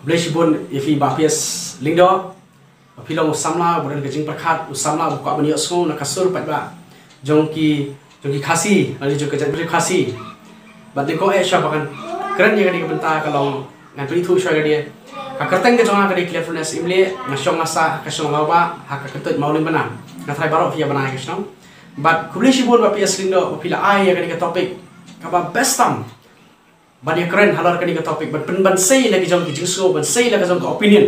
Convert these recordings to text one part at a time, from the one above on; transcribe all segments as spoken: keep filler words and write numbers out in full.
Khublei shibun ïa phi Bah P S Lyngdoh. Ba phi long u samla ba don ka jingpyrkhat, u samla ba kwah ban ïohsngew na ka sur paidbah jong ki, jong ki Khasi, lane jong ka jaitbynriew Khasi. Bad nyngkong eh shuwa ba ngan kren ïa kane ka bynta ka long, ngan pynithuh shuwa ïa kane. Ka kyrteng ka jong nga ka dei Cleophas Imlieh, nga shong nga sah ha ka shnong Lawbah, ha ka kyntoit Mawlymbana. Nga tharai baroh phi ïa bana ïa ka shnong. Bad khublei shibun Bah P S Lyngdoh ba phi la ai ïa kane ka topic kaba best tam ban ïa kren halor kane ka topic, ban pyn, ban sei na ki jong ki jingsngew, ban sei na ka jong ka opinion.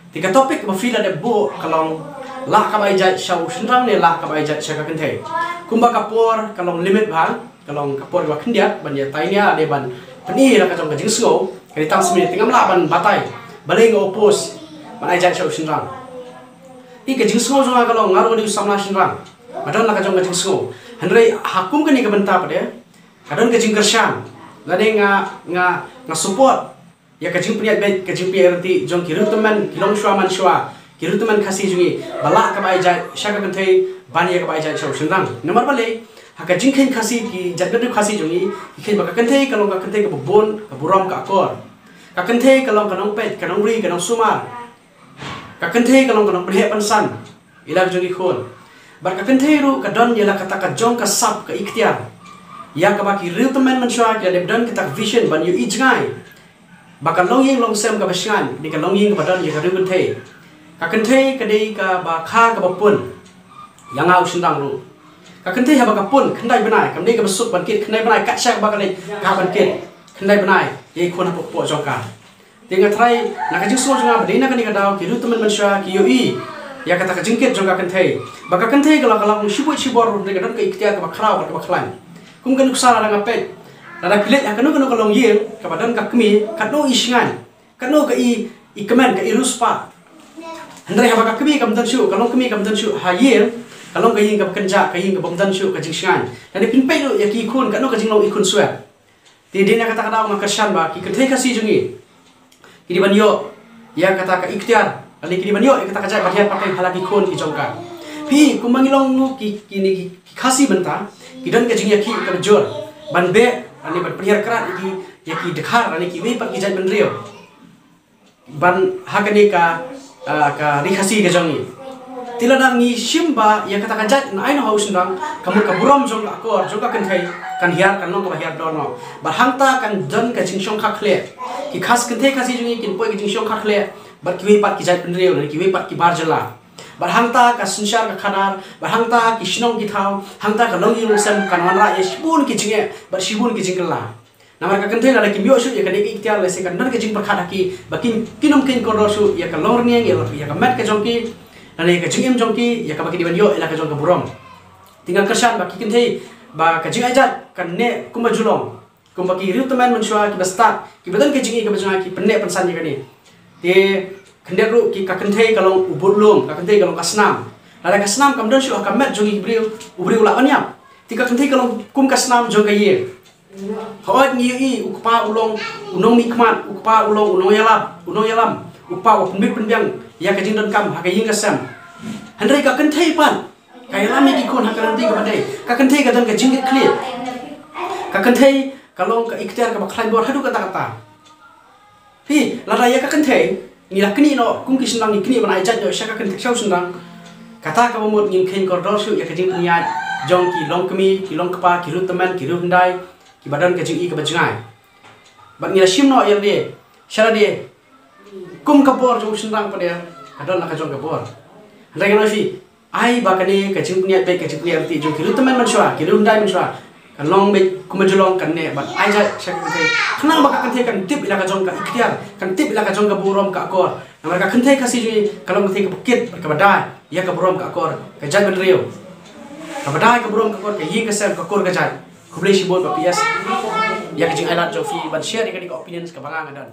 Te ka topic ba phi la dep buh ka long, lah ka bai jait sha u shynrang ne lah ka bai jait sha ka kynthei. Kumba ka por ka long limit bha, ka long ka por ba khyndiat ban ïa tai nia de ban pyni na ka jong ka jingsngew. Ka dei tang sa minit te ngam lah ban batai, balei nga oppose ban ai jait sha u shynrang. Te ka jingsngew jong nga ka long, nga ruh nga dei u samla shynrang, nga don la ka jong ka jingsngew. Hynrei ha kum kane ka bynta pat de ka don ka jingkyrshan, lane nga, nga, nga support ïa ka jingpynïaid beit, ka jingpynïaid ryntih jong ki riewtymmen, ki longshuwa manshuwa, ki riewtymmen Khasi jong ngi, ba lah ka bai jait sha ka kynthei ban ïa ka bai jait sha u shynrang. Namar balei, ha ka jingkheiñ Khasi, ki jaitbynriew Khasi jong ngi ki kheiñ ba ka kynthei ka long ka kynthei kaba bun ka burom ka akor. Ka kynthei ka long ka nongpeit, ka nongri, ka nongsumar. Ka kynthei ka long ka nongpynheh pynsan ïa la ka jong ki khun. Bad ka kynthei ruh ka don ïa la kata ka jong ka sap ka iktiar, ïa kaba ki riewtymmen mynshuwa ki la dep don kata ka vision ban ïohi jngai ba ka longïing longsem kaba shngaiñ dei ka longïing kaba don ïa ka riew kynthei. Ka kynthei ka dei kaba kha kaba pun ïa nga u shynrang ruh. Ka kynthei haba ka pun khyndai bnai, kam dei kaba suk ban kit khyndai bnai, kat shaba ka leit ka ban kit khyndai bnai ïa i khun hapoh kpoh jong ka. Te nga tharai na ka jingsngew jong nga ba dei na kane ka daw ki riewtymmen mynshuwa ki ïohi ïa kata ka jingkit jong ka kynthei, ba ka kynthei ka la, ka la long shibun shibor ruh, hynrei ka don ka iktiar kaba khraw bad kaba khlaiñ. Kum ka nuksa lada nga peit, lada phi leit ha kano kano ka longïing kaba don ka kmie, katno i shngaiñ, katno ka i, i kmen, ka i riewspah. Hynrei haba ka kmie kam don shuh, ka longkmie kam don shuh ha ïing, ka long ka ïing kaba kynjah, ka ïing kaba ym don shuh ka jingshngaiñ. Lane phin peit ruh ïa ki khun, katno ka jinglong i khun swet. Te dei na kata ka daw nga kyrshan ba ki kynthei Khasi jong ngi ki dei ban ïoh ïa kata ka iktiar, lane ki dei ban ïoh ïa kata ka jait ban hiar pateng ha la ki khun ki jong ka. Phi, kumba ngi long ngi ki, kine ki, ki Khasi mynta, ki don ka jingïakhih kaba jur ban beh lane ban pynhiar krad ïa ki, ïa ki dkhar lane kiwei pat ki jaitbynriew ban ha kane ka, ah, ka ri Khasi ka jong ngi. Te lada ngi shim ba ïa kata ka jait ngan ai noh ha u shynrang, ka mut ka burom jong ka akor jong ka kynthei kan hiar, kan long kaba hiar dor noh. Bad hangta kan don ka jingshongkha khleh. Ki Khas, kynthei Khasi jong ngi kin poi ka jingshongkha khleh bad kiwei pat ki jaitbynriew lane kiwei pat ki bar jylla. Bad hangta ka synshar ka khadar, bad hangta ki shnong ki thaw, hangta ka longïing longsem kan wanrah ïa shibun ki jingeh bad shibun ki jingkylla. Namar ka kynthei lada kim ïoh shuh ïa kane ka iktiar, lehse kan don ka jingpyrkhat ha ki ba kin, kin ym kheiñ kordor shuh ïa ka longrynïeng, ïa, ïa ka met ka jong ki, lane ïa ka jingim jong ki, ïa kaba ki dei ban ïoh ïa la ka jong ka burom. Te nga kyrshan ba ki kynthei, ba ka jingaijat kan neh kumba ju long, kumba ki riewtymmen mynshuwa kiba stad, kiba don ka jingïeit kaba jngai, ki pynneh pynsan ïa kane. Te khyndiat ruh ki, ka kynthei ka long u budlum, ka kynthei ka long ka snam. Lada ka snam kam don shuh ha ka met jong ki briew, u briew u lah ban ïap. Te ka kynthei ka long kum ka snam jong ka ïing. Hooid, ngi ïohi u kpa u long u nongmihkhmat, u kpa u long u nongïalap, u nongïalam, u kpa u pynbit pynbiang ïa ka jingdonkam ha ka ïing ka sem. Hynrei ka kynthei pat ka ïalam ïa ki khun ha ka lynti kaba dei. Ka kynthei ka don ka jingkitkhlieh. Ka kynthei ka long ka iktiar kaba khlaiñ bor haduh katta katta. Phi, lada ïa ka kynthei ngi la knieh noh, kum ki shynrang ngi knieh ban ai jait noh sha ka kynthei, sha u shynrang. Kata kaba mut ngim kheiñ kordor shuh ïa ka jingpynïaid jong ki longkmie, ki longkpa, ki riewtymmen, ki riewhyndai, kiba don ka jingïeit kaba jngai. Bad ngi la shim noh ïa lade sha lade. Kum ka bor jong u shynrang pat de ka don la ka jong ka bor. Hynrei ngan ong ïa phi, ai ba kane ka jingpynïaid beit, ka jingpynïaid ryntih jong ki riewtymmen mynshuwa, ki riewhyndai mynshuwa, kan long beit kumba ju long, kan neh ban ai jait sha ka kynthei. Khnang ba ka kynthei kan tip ïa la ka jong ka iktiar, kan tip ïa la ka jong ka burom ka akor. Namar ka kynthei Khasi jong ngi ka long kynthei kaba kit, kaba dai ïa ka burom ka akor, ka jaitbynriew. Kaba dai ka burom ka akor, ka ïing ka sem, ka kur ka jait. Khublei shibun Bah P S ïa ka jingailad jong phi ban share ïa kane ka opinions kaba nga nga don.